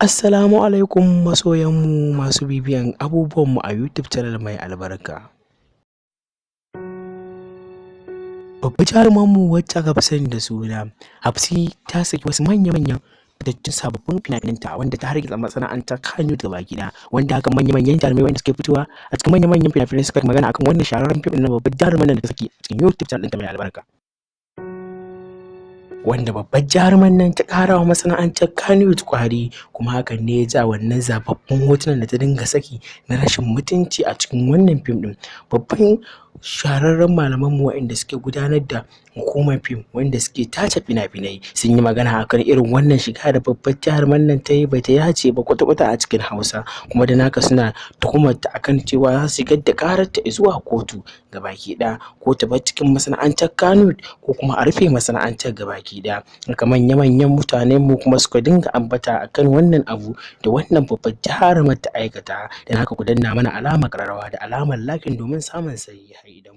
Assalamu alaikum masoyanmu masu bibiyan abubuwanmu a YouTube channel mai albarka. Babbar jarumarmu wacce aka fi sani da suna Hafsi ta saki wasu manya-manyan fitattun sababbin fina-finanta wanda ta hargitsa masana'antar Kannywood gabaki ɗaya, wanda haka manya-manyan jarumai wanda suke fitowa a cikin manya-manyan fina-finai suka yi magana akan wannan shahararren fim ɗin na babbar jarumar nan da ta saki a cikin YouTube channel ɗinta mai albarka. Wanda babbar jaruman nan ta ƙara wa masana'antar Kannywood ƙwari, kuma hakan ne ya ja wannan zababbun hotunan da ta dinga saki na rashin mutunci a cikin wannan fim ɗin. Babban shahararren malamanmu waɗanda suke gudanar da hukumar fim wanda suke tace fina-finai sun yi magana akan irin wannan shiga da babbar jaruman nan ta yi, ba ta dace ba kwata-kwata a cikin Hausa, kuma don haka suna tuhumar ta akan cewa za su shigar da ƙararta zuwa kotu gabaki ɗaya, ko ta bar cikin masana'antar Kannywood ko kuma a rufe masana'antar gabaki ɗaya. Haka manya-manyan mutanenmu kuma suka dinga ambata akan wannan abu da wannan babbar jarumar ta aikata. Don haka ku danna mana alamar ƙararrawa da alamar liking domin samun sahihai idan